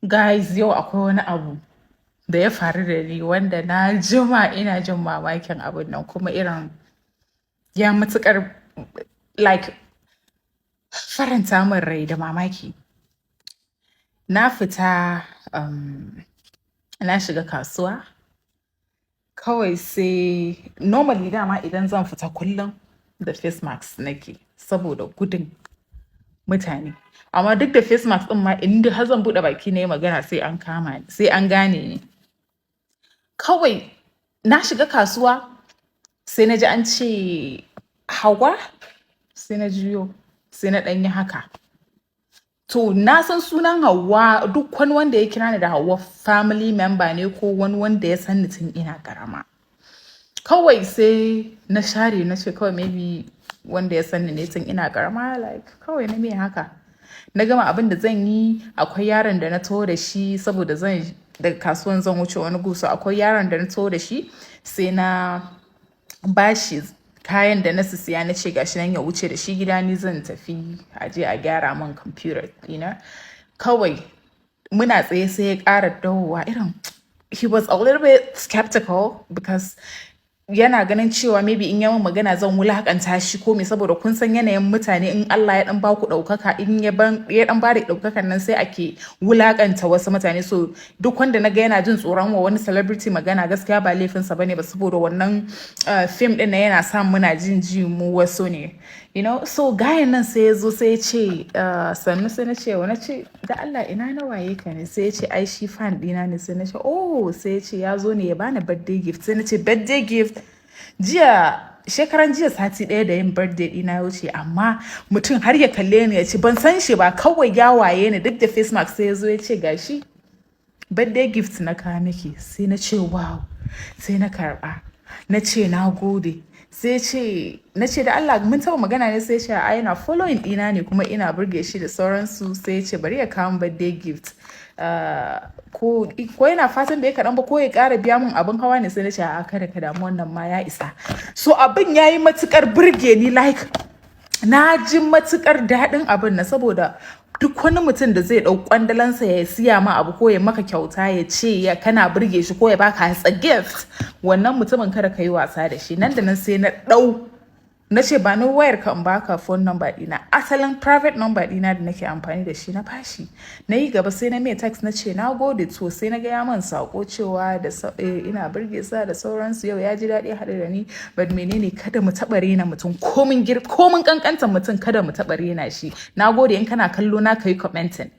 Guys, yau akwai wani abu da ya faru da ni wanda na jima ina jin mamakin abun nan, kuma irin ya matuƙar like faranta min rai da mamaki. Na fita, na shiga kasuwa, kawai sai normally dama idan zan fita kullum da face mask nake saboda gudun mutane. Amma duk da face mask ɗin ma, in dai har zan buɗe baki na yi magana, sai an kama ni, sai an gane ni. Kawai na shiga kasuwa, sai na ji an ce, "Hauwa?" Sai na juyo, sai na ɗan yi haka. To, na san sunan Hauwa, duk wani wanda ya kira ni da Hauwa family member ne ko wani wanda ya san ni tun ina ƙarama. Kawai sai na share, na ce kawai maybe wanda ya san ni ne tun ina ƙarama, like kawai na mai haka. Na gama abin da zan yi, akwai yaron da na taho da shi saboda zan daga kasuwan zan wuce wani gu. So akwai yaron da na taho da shi, sai na bashi kayan da na siya, na ce gashi nan ya wuce da shi gida, ni zan tafi a je a gyara min computer ɗina. Kawai muna tsaye sai ya ƙara dawowa, irin he was a little bit skeptical because yana ganin cewa maybe in ya min magana zan wulaƙanta shi ko me, saboda kun san yanayin mutane, in Allah ya ɗan baku ɗaukaka, in ya ban ya ɗan bada ɗaukakan nan, sai ake wulaƙanta wasu mutane. So duk wanda naga yana jin tsoron wa wani celebrity magana, gaskiya ba laifinsa bane ba, saboda wannan fame ɗin nan yana sa muna jin ji mu wasu ne. So gayan nan sai ya zo, sai ya ce, "Sannu." Sai na ce wa, na ce, "Da Allah, ina na waye ka ne?" Sai ya ce ai shi fan ɗina ne. Sai na ce, "Oh." Sai ya ce ya zo ne ya bani birthday gift. Sai na ce, "Birthday gift? Jiya, shekaran jiya sati ɗaya da yin birthday ɗina ya wuce, amma mutum har ya kalle ni ya ce ban san shi ba, kawai ya waye ni duk da face mask, sai ya zo ya ce gashi birthday gift na kawo miki." Sai na ce, "Wow." Sai na karɓa. Na ce, "Na gode." Sai ce, na ce, "Da Allah, mun taɓa magana ne?" Sai ce ai yana following ɗina ne kuma ina burge shi da sauransu. Sai ce bari ya kawo birthday gift. Ko yana fatan bai kaɗan ba, ko ya ƙara biya mun abin hawa ne. Sai na ce, "A'a, kada ka damu, wannan ma ya isa." So abin ya yi matuƙar burge ni, like na ji matuƙar daɗin abin na, saboda duk wani mutum da zai ɗau kwandalansa ya siya ma abu ko ya maka kyauta, ya ce ya kana burge shi ko ya baka as a gift, wannan mutumin kada ka yi wasa da shi. Nan da nan sai na ɗau, na ce, "Ba ni wayar ka in baka phone number ɗina." Asalin private number ɗina da nake amfani da shi na bashi. Na yi gaba, sai na mai text, na ce na gode. To, sai na gaya man sako cewa da ina burge sa da sauransu, yau ya ji daɗi haɗu da ni. But menene, kada mu taɓa rena mutum, komin ƙanƙantar mutum, kada mu taɓa rena shi. Na gode. In kana kallo na, kai commenting.